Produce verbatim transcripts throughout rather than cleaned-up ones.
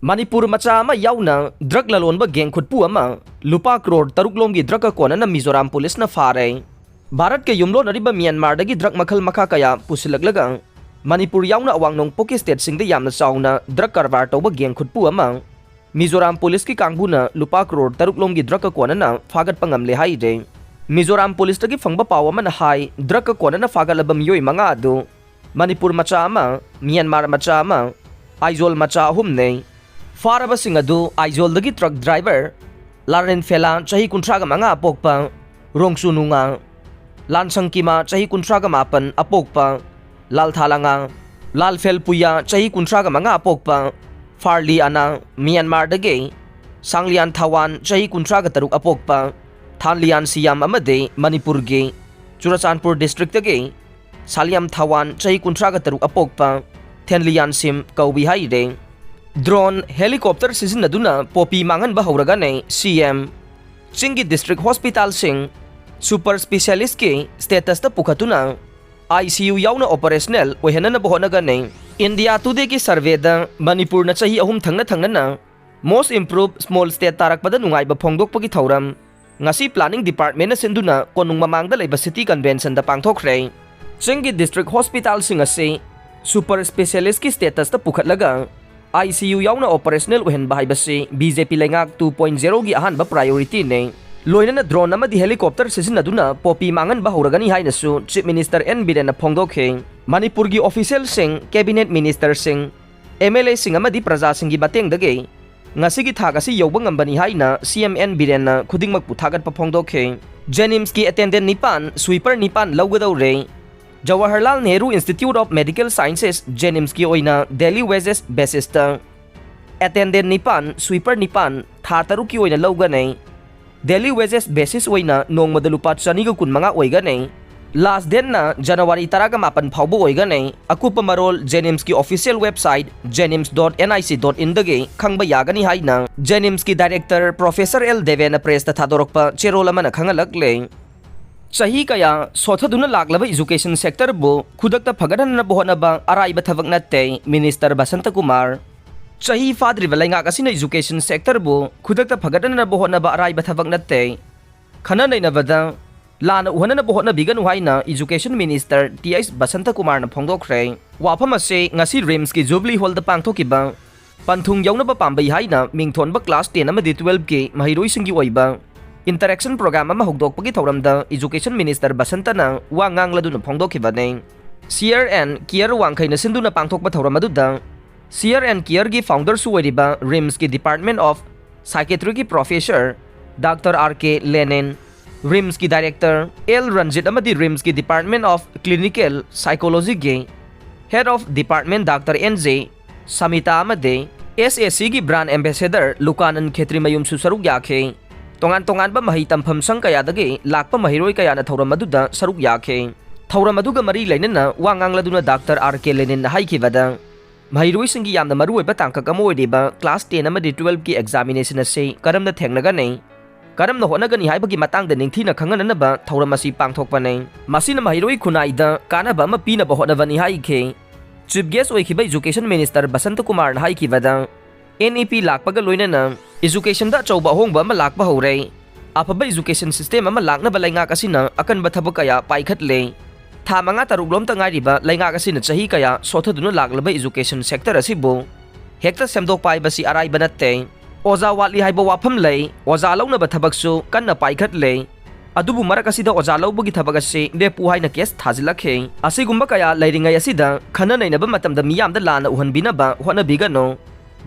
ꯃꯅꯤꯄꯨꯔ ꯃꯆꯥ ꯑꯃ ꯌꯥꯎꯅ ꯗ꯭ꯔꯒ ꯂꯂꯣꯟꯕ ꯒꯦꯡ ꯈꯨꯠꯄꯨ ꯑꯃ ꯂꯨꯄꯥ ꯀ꯭ꯔꯣꯔ ꯇꯔꯨꯛ ꯂꯣꯝꯒꯤ ꯗ꯭ꯔꯒꯀ ꯀꯣꯟꯅꯅ ꯃꯤꯖꯣꯔꯥꯝ ꯄꯨꯂꯤꯁꯅ ꯐꯥꯔꯦ꯫ ꯚꯥꯔꯠꯀ ꯌꯨꯝꯂꯣꯟꯅꯔꯤꯕ ꯃ꯭ꯌꯥꯟꯃꯥꯔꯗꯒꯤ ꯗ꯭ꯔꯒ ꯃꯈꯜ ꯃꯈꯥ ꯀꯌꯥ ꯄꯨꯁꯤꯜꯂꯛꯂꯒ ꯃꯅꯤꯄꯨꯔ ꯌꯥꯎꯅ ꯑꯋꯥꯡ ꯅꯣꯡꯄꯣꯛꯀꯤ ꯁ꯭ꯇꯦꯠꯁꯤꯡꯗ ꯌꯥꯝꯅ ꯆꯥꯎꯅ ꯗ꯭ꯔꯒ ꯀꯔꯕꯥꯔ ꯇꯧꯕ ꯒꯦꯡ ꯈꯨꯠꯄꯨ ꯑꯃ ꯃꯤꯖꯣꯔꯥꯝ ꯄꯨꯂꯤꯁꯀꯤ ꯀꯥꯡꯕꯨꯅ ꯂꯨꯄꯥ ꯀ꯭ꯔꯣꯔ ꯇꯔꯨꯛ ꯂꯣꯝꯒꯤ ꯗ꯭ꯔꯒꯀ ꯀꯣꯟꯅꯅ ꯐꯥꯒꯠꯄ ꯉꯝꯂꯦ ꯍꯥꯏꯔꯦ꯫ ꯃꯤꯖꯣꯔꯥꯝ ꯄꯨꯂꯤꯁꯇꯒꯤ ꯐꯪꯕ ꯄꯥꯎ ꯑꯃꯅ ꯍꯥꯏ, ꯗ꯭ꯔꯒꯀ ꯀꯣꯟꯅꯅ ꯐꯥꯒꯠꯂꯕ ꯃꯤꯑꯣꯏ ꯃꯉꯥ ꯑꯗꯨ ꯃꯅꯤꯄꯨꯔ ꯃꯆꯥ ꯑꯃ, ꯃ꯭ꯌꯥꯟꯃꯥꯔ ꯃꯆꯥ ꯑꯃ, ꯑꯥꯏꯖꯣꯜ ꯃꯆꯥ ꯑꯍꯨꯝꯅꯤ꯫ ꯐꯥꯔꯕꯁꯤꯡ ꯑꯗꯨ ꯑꯥꯏꯖꯣꯜꯗꯒꯤ ꯇ꯭ꯔꯛ ꯗ꯭ꯔꯥꯏꯚꯔ ꯂꯥꯔꯦꯟꯐꯦꯂꯥ, ꯆꯍꯤ ꯀꯨꯟꯊ꯭ꯔꯥꯒ ꯃꯉꯥ ꯑꯄꯣꯛꯄ, ꯔꯣꯡꯆꯨ ꯅꯨꯡꯉꯥ, ꯂꯥꯟꯁꯪꯀꯤꯃꯥ, ꯆꯍꯤ ꯀꯨꯟꯊ꯭ꯔꯥꯒ ꯃꯥꯄꯟ ꯑꯄꯣꯛꯄ, ꯂꯥꯜꯊꯥꯂꯥꯉꯥ, ꯂꯥꯜꯐꯦꯜ ꯄꯨꯌꯥ, ꯆꯍꯤ ꯀꯨꯟꯊ꯭ꯔꯥꯒ ꯃꯉꯥ ꯑꯄꯣꯛꯄ, ꯐꯥꯔꯂꯤ ꯑꯅꯥ, ꯃ꯭ꯌꯥꯟꯃꯥꯔꯗꯒꯤ, ꯁꯥꯡꯂꯤꯌꯥꯟ ꯊꯥꯋꯥꯟ, ꯆꯍꯤ ꯀꯨꯟꯊ꯭ꯔꯥꯒ ꯇꯔꯨꯛ ꯑꯄꯣꯛꯄ, ꯊꯥꯟꯂꯤꯌꯥꯟ ꯁꯤꯌꯥꯝ ꯑꯃꯗꯤ ꯃꯅꯤꯄꯨꯔꯒꯤ ꯆꯨꯔꯆꯥꯟꯄꯨꯔ ꯗꯤꯁꯇ꯭ꯔꯤꯛꯇꯒꯤ ꯁꯥꯂꯤꯌꯥꯝ ꯊꯥꯋꯥꯟ, ꯆꯍꯤ ꯀꯨꯟꯊ꯭ꯔꯥꯒ ꯇꯔꯨꯛ ꯑꯄꯣꯛꯄ, ꯊꯦꯟꯂꯤꯌꯥꯟ ꯁꯤꯝ ꯀꯧꯕꯤ ꯍꯥꯏꯔꯦ꯫ ꯗ꯭ꯔꯣꯟ, ꯍꯦꯂꯤꯀꯣꯞꯇꯔ ꯁꯤꯖꯤꯟꯅꯗꯨꯅ ꯄꯣꯄꯤ ꯃꯥꯡꯍꯟꯕ ꯍꯧꯔꯒꯅꯤ ꯁꯤ ꯑꯦꯝ꯫ ꯆꯤꯡꯒꯤ ꯗꯤꯁꯇ꯭ꯔꯤꯛ ꯍꯣꯁꯄꯤꯇꯥꯜꯁꯤꯡ ꯁꯨꯄꯔ ꯁ꯭ꯄꯦꯁꯤꯌꯦꯂꯤꯁ꯭ꯠꯀꯤ ꯁ꯭ꯇꯦꯇꯁꯇ ꯄꯨꯈꯠꯇꯨꯅ ꯑꯥꯏ ꯁꯤ ꯌꯨ ꯌꯥꯎꯅ ꯑꯣꯄꯔꯦꯁꯅꯦꯜ ꯑꯣꯏꯍꯟꯅꯅꯕ ꯍꯣꯠꯅꯒꯅꯤ꯫ ꯏꯟꯗꯤꯌꯥ ꯇꯨꯗꯦꯒꯤ ꯁꯔꯚꯦꯗ ꯃꯅꯤꯄꯨꯔꯅ ꯆꯍꯤ ꯑꯍꯨꯝ ꯊꯪꯅ ꯊꯪꯅꯅ ꯃꯣꯁ ꯏꯝꯄ꯭ꯔꯨꯚ ꯁ꯭ꯃꯣꯜ ꯁ꯭ꯇꯦꯠ ꯇꯥꯔꯛꯄꯗ ꯅꯨꯡꯉꯥꯏꯕ ꯐꯣꯡꯗꯣꯛꯄꯒꯤ ꯊꯧꯔꯝ ꯉꯁꯤ ꯄ꯭ꯂꯥꯅꯤꯡ ꯗꯤꯄꯥꯔꯠꯃꯦꯟꯅ ꯁꯤꯟꯗꯨꯅ ꯀꯣꯅꯨꯡ ꯃꯃꯥꯡꯗ ꯂꯩꯕ ꯁꯤꯇꯤ ꯀꯟꯚꯦꯟꯁꯟꯗ ꯄꯥꯡꯊꯣꯛꯈ꯭ꯔꯦ꯫ ꯆꯤꯡꯒꯤ ꯗꯤꯁꯇ꯭ꯔꯤꯛ ꯍꯣꯁꯄꯤꯇꯥꯜꯁꯤꯡ ꯑꯁꯤ ꯁꯨꯄꯔ ꯁ꯭ꯄꯦꯁꯤꯌꯦꯂꯤꯁ꯭ꯠꯀꯤ ꯁ꯭ꯇꯦꯇꯁꯇ ꯄꯨꯈꯠꯂꯒ ꯑꯥꯏ ꯁꯤ ꯌꯨ ꯌꯥꯎꯅ ꯑꯣꯄꯔꯦꯁꯅꯦꯜ ꯑꯣꯏꯍꯟꯕ ꯍꯥꯏꯕꯁꯤ ꯕꯤ ꯖꯦ ꯄꯤ ꯂꯩꯉꯥꯛ ꯇꯨ ꯄꯣꯏꯟꯠ ꯖꯦꯔꯣꯒꯤ ꯑꯍꯥꯟꯕ ꯄ꯭ꯔꯥꯏꯑꯣꯔꯤꯇꯤꯅꯤ꯫ ꯂꯣꯏꯅꯅ ꯗ꯭ꯔꯣꯟ ꯑꯃꯗꯤ ꯍꯦꯂꯤꯀꯣꯞꯇꯔ ꯁꯤꯖꯤꯟꯅꯗꯨꯅ ꯄꯣꯄꯤ ꯃꯥꯡꯍꯟꯕ ꯍꯧꯔꯒꯅꯤ ꯍꯥꯏꯅꯁꯨ ꯆꯤꯐ ꯃꯤꯅꯤꯁꯇꯔ ꯑꯦꯟ ꯕꯤꯔꯦꯟꯅ ꯐꯣꯡꯗꯣꯛꯈꯤ꯫ ꯃꯅꯤꯄꯨꯔꯒꯤ ꯑꯣꯐꯤꯁꯤꯌꯦꯜꯁꯤꯡ, ꯀꯦꯕꯤꯅꯦꯠ ꯃꯤꯅꯤꯁꯇꯔꯁꯤꯡ, ꯑꯦꯝ ꯑꯦꯜ ꯑꯦꯁꯤꯡ ꯑꯃꯗꯤ ꯄ꯭ꯔꯖꯥꯁꯤꯡꯒꯤ ꯃꯇꯦꯡꯗꯒꯤ ꯉꯁꯤꯒꯤ ꯊꯥꯛ ꯑꯁꯤ ꯌꯧꯕ ꯉꯝꯕꯅꯤ ꯍꯥꯏꯅ ꯁꯤ ꯑꯦꯝ ꯑꯦꯟ ꯕꯤꯔꯦꯟꯅ ꯈꯨꯗꯤꯡꯃꯛꯄꯨ ꯊꯥꯒꯠꯄ ꯐꯣꯡꯗꯣꯛꯈꯤ꯫ ꯖꯦꯅꯤꯝꯁꯀꯤ ꯑꯦꯇꯦꯟꯗꯦꯟꯠ ꯅꯤꯄꯥꯟ, ꯁ꯭ꯋꯤꯄꯔ ꯅꯤꯄꯥꯟ ꯂꯧꯒꯗꯧꯔꯦ꯫ Jawaharlal Nehru Institute of Medical Sciences, ꯖꯦꯅꯤꯝꯁꯀꯤ ꯑꯣꯏꯅ ꯗꯦꯂꯤ ꯋꯦꯖꯦꯁ ꯕꯦꯁꯤꯁꯇ ꯑꯦꯇꯦꯟꯗꯦꯟꯠ ꯅꯤꯄꯥꯟ, ꯁ꯭ꯋꯤꯄꯔ ꯅꯤꯄꯥꯟ ꯊꯥ ꯇꯔꯨꯛꯀꯤ ꯑꯣꯏꯅ ꯂꯧꯒꯅꯤ꯫ ꯗꯦꯂꯤ ꯋꯦꯖꯦꯁ ꯕꯦꯁꯤꯁ ꯑꯣꯏꯅ ꯅꯣꯡꯃꯗ ꯂꯨꯄꯥ ꯆꯅꯤꯒ ꯀꯨꯟꯃꯉꯥ ꯑꯣꯏꯒꯅꯤ꯫ ꯂꯥꯁ ꯗꯦꯠꯅ ꯖꯅꯋꯥꯔꯤ ꯇꯔꯥꯒ ꯃꯥꯄꯟ ꯐꯥꯎꯕ ꯑꯣꯏꯒꯅꯤ꯫ ꯑꯀꯨꯞꯄ ꯃꯔꯣꯜ ꯖꯦꯅꯤꯝꯁꯀꯤ official website JNIMS dot N I C dot ꯏꯟꯗꯒꯤ ꯈꯪꯕ ꯌꯥꯒꯅꯤ ꯍꯥꯏꯅ ꯖꯦꯅꯤꯝꯁꯀꯤ ꯗꯥꯏꯔꯦꯛꯇꯔ ꯄ꯭ꯔꯣꯐꯦꯁꯔ ꯑꯦꯜ ꯗꯦꯕꯦꯅ ꯄ꯭ꯔꯦꯁꯇ ꯊꯥꯗꯣꯔꯛꯄ ꯆꯦꯔꯣꯜ ꯑꯃꯅ ꯈꯪꯍꯜꯂꯛꯂꯦ꯫ ꯆꯍꯤ ꯀꯌꯥ ꯁꯣꯊꯗꯨꯅ ꯂꯥꯛꯂꯕ ꯏꯖꯨꯀꯦꯁꯟ ꯁꯦꯛꯇꯔꯕꯨ ꯈꯨꯗꯛꯇ ꯐꯒꯠꯍꯟꯅꯕ ꯍꯣꯠꯅꯕ ꯑꯔꯥꯏꯕ ꯊꯕꯛ ꯅꯠꯇꯦ, ꯃꯤꯅꯤꯁꯇꯔ ꯕꯁꯟꯇ ꯀꯨꯃꯥꯔ꯫ ꯆꯍꯤ ꯐꯥꯗ꯭ꯔꯤꯕ ꯂꯩꯉꯥꯛ ꯑꯁꯤꯅ education sectorꯕꯨ ꯈꯨꯗꯛꯇ ꯐꯒꯠꯅꯅꯕ ꯍꯣꯠꯅꯕ ꯑꯔꯥꯏꯕ ꯊꯕꯛ ꯅꯠꯇꯦ꯫ ꯈꯟꯅ ꯅꯩꯅꯕꯗ ꯂꯥꯟꯅ ꯎꯍꯟꯅꯅꯕ ꯍꯣꯠꯅꯕꯤꯒꯅꯨ ꯍꯥꯏꯅ education minister T H Basanta ꯀꯨꯃꯥꯔꯅ ꯐꯣꯡꯗꯣꯛꯈ꯭ꯔꯦ꯫ ꯋꯥꯐꯝ ꯑꯁꯤ ꯉꯁꯤ ꯔꯤꯝꯁꯀꯤ ꯖꯨꯕꯂꯤ ꯍꯣꯜꯗ ꯄꯥꯡꯊꯣꯛꯈꯤꯕ ꯄꯟꯊꯨꯡ ꯌꯧꯅꯕ ꯄꯥꯝꯕꯩ ꯍꯥꯏꯅ ꯃꯤꯡꯊꯣꯟꯕ class ten ꯑꯃꯗꯤ twelveꯀꯤ ꯃꯍꯩꯔꯣꯏꯁꯤꯡꯒꯤ ꯑꯣꯏꯕ interaction program ꯑꯃ ꯍꯧꯗꯣꯛꯄꯒꯤ ꯊꯧꯔꯝꯗ education minister ꯕꯁꯟꯇꯅ ꯋꯥ ꯉꯥꯡꯂꯗꯨꯅ ꯐꯣꯡꯗꯣꯛꯈꯤꯕꯅꯤ꯫ Share and Care ꯋꯥꯡꯈꯩꯅ ꯁꯤꯟꯗꯨꯅ ꯄꯥꯡꯊꯣꯛꯄ ꯊꯧꯔꯝ ꯑꯗꯨꯗ Share and Careꯒꯤ founderꯁꯨ ꯑꯣꯏꯔꯤꯕ ꯔꯤꯝꯁꯀꯤ Department of Psychiatricꯀꯤ professor doctor R K Lenin, ꯔꯤꯝꯁꯀꯤ director ꯑꯦꯜ ꯔꯟꯖꯤꯠ ꯑꯃꯗꯤ ꯔꯤꯝꯁꯀꯤ Department of Clinical Psychologyꯒꯤ head of department doctor N J Samita ꯑꯃꯗꯤ ꯑꯦꯁ ꯑꯦ ꯁꯤꯒꯤ brand ambassador ꯂꯨꯀꯥꯅꯟ ꯈꯦꯇ꯭ꯔꯤꯃꯌꯨꯝꯁꯨ ꯁꯔꯨꯛ ꯌꯥꯈꯤ꯫ ꯇꯣꯉꯥꯟ ꯇꯣꯉꯥꯟꯕ ꯃꯍꯩ ꯇꯝꯐꯝ ꯁꯪ ꯀꯌꯥꯗꯒꯤ ꯂꯥꯛꯄ ꯃꯍꯩꯔꯣꯏ ꯀꯌꯥꯅ ꯊꯧꯔꯝ ꯑꯗꯨꯗ ꯁꯔꯨꯛ ꯌꯥꯈꯤ꯫ ꯊꯧꯔꯝ ꯑꯗꯨꯒ ꯃꯔꯤ ꯂꯩꯅꯅ ꯋꯥ ꯉꯥꯡꯂꯗꯨꯅ ꯗꯥꯛꯇꯔ ꯑꯥꯔ ꯀꯦ ꯂꯦꯅꯤꯟꯅ ꯍꯥꯏꯈꯤꯕꯗ, ꯃꯍꯩꯔꯣꯏꯁꯤꯡꯒꯤ ꯌꯥꯝꯅ ꯃꯔꯨꯑꯣꯏꯕ ꯇꯥꯡꯀꯛ ꯑꯃ ꯑꯣꯏꯔꯤꯕ class ten ꯑꯃꯗꯤ twelveꯀꯤ examination ꯑꯁꯤ ꯀꯔꯝꯅ ꯊꯦꯡꯅꯒꯅꯤ, ꯀꯔꯝꯅ ꯍꯣꯠꯅꯒꯅꯤ ꯍꯥꯏꯕꯒꯤ ꯃꯇꯥꯡꯗ ꯅꯤꯡꯊꯤꯅ ꯈꯪꯍꯟꯅꯅꯕ ꯊꯧꯔꯝ ꯑꯁꯤ ꯄꯥꯡꯊꯣꯛꯄꯅꯤ꯫ ꯃꯁꯤꯅ ꯃꯍꯩꯔꯣꯏ ꯈꯨꯟꯅꯥꯏꯗ ꯀꯥꯟꯅꯕ ꯑꯃ ꯄꯤꯅꯕ ꯍꯣꯠꯅꯕꯅꯤ ꯍꯥꯏꯈꯤ꯫ Chief guest ꯑꯣꯏꯈꯤꯕ education minister ꯕꯁꯟꯇ ꯀꯨꯃꯥꯔꯅ ꯍꯥꯏꯈꯤꯕꯗ, N E P ꯂꯥꯛꯄꯒ ꯂꯣꯏꯅꯅ educationꯗ ꯑꯆꯧꯕ ꯑꯍꯣꯡꯕ ꯑꯃ ꯂꯥꯛꯄ ꯍꯧꯔꯦ꯫ ꯑꯐꯕ education system ꯑꯃ ꯂꯥꯛꯅꯕ ꯂꯩꯉꯥꯛ ꯑꯁꯤꯅ ꯑꯀꯟꯕ ꯊꯕꯛ ꯀꯌꯥ ꯄꯥꯏꯈꯠꯂꯦ꯫ ꯊꯥ ꯃꯉꯥ ꯇꯔꯨꯛ ꯂꯣꯝꯇ ꯉꯥꯏꯔꯤꯕ ꯂꯩꯉꯥꯛ ꯑꯁꯤꯅ ꯆꯍꯤ ꯀꯌꯥ ꯁꯣꯠꯊꯗꯨꯅ ꯂꯥꯛꯂꯕ education sector ꯑꯁꯤꯕꯨ ꯍꯦꯛꯇ ꯁꯦꯝꯗꯣꯛꯄ ꯍꯥꯏꯕꯁꯤ ꯑꯔꯥꯏꯕ ꯅꯠꯇꯦ꯫ ꯑꯣꯖꯥ ꯋꯥꯠꯂꯤ ꯍꯥꯏꯕ ꯋꯥꯐꯝ ꯂꯩ, ꯑꯣꯖꯥ ꯂꯧꯅꯕ ꯊꯕꯛꯁꯨ ꯀꯟꯅ ꯄꯥꯏꯈꯠꯂꯦ꯫ ꯑꯗꯨꯕꯨ ꯃꯔꯛ ꯑꯁꯤꯗ ꯑꯣꯖꯥ ꯂꯧꯕꯒꯤ ꯊꯕꯛ ꯑꯁꯤ ꯂꯦꯞꯄꯨ ꯍꯥꯏꯅ case ꯊꯥꯖꯤꯜꯂꯛꯈꯤ꯫ ꯑꯁꯤꯒꯨꯝꯕ ꯀꯌꯥ ꯂꯩꯔꯤꯉꯩ ꯑꯁꯤꯗ ꯈꯟꯅ ꯅꯩꯅꯕ ꯃꯇꯝꯗ ꯃꯤꯌꯥꯝꯗ ꯂꯥꯟꯅ ꯎꯍꯟꯕꯤꯅꯕ ꯍꯣꯠꯅꯕꯤꯒꯅꯨ꯫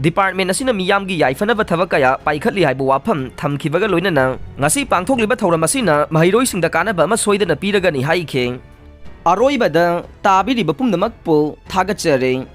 Department ꯑꯁꯤꯅ ꯃꯤꯌꯥꯝꯒꯤ ꯌꯥꯏꯐꯅꯕ ꯊꯕꯛ ꯀꯌꯥ ꯄꯥꯏꯈꯠꯂꯤ ꯍꯥꯏꯕ ꯋꯥꯐꯝ ꯊꯝꯈꯤꯕꯒ ꯂꯣꯏꯅꯅ ꯉꯁꯤ ꯄꯥꯡꯊꯣꯛꯂꯤꯕ ꯊꯧꯔꯝ ꯑꯁꯤꯅ ꯃꯍꯩꯔꯣꯏꯁꯤꯡꯗ ꯀꯥꯟꯅꯕ ꯑꯃ ꯁꯣꯏꯗꯅ ꯄꯤꯔꯒꯅꯤ ꯍꯥꯏꯈꯤ꯫ ꯑꯔꯣꯏꯕꯗ ꯇꯥꯕꯤꯔꯤꯕ ꯄꯨꯝꯅꯃꯛꯄꯨ ꯊꯥꯒꯠꯆꯔꯤ꯫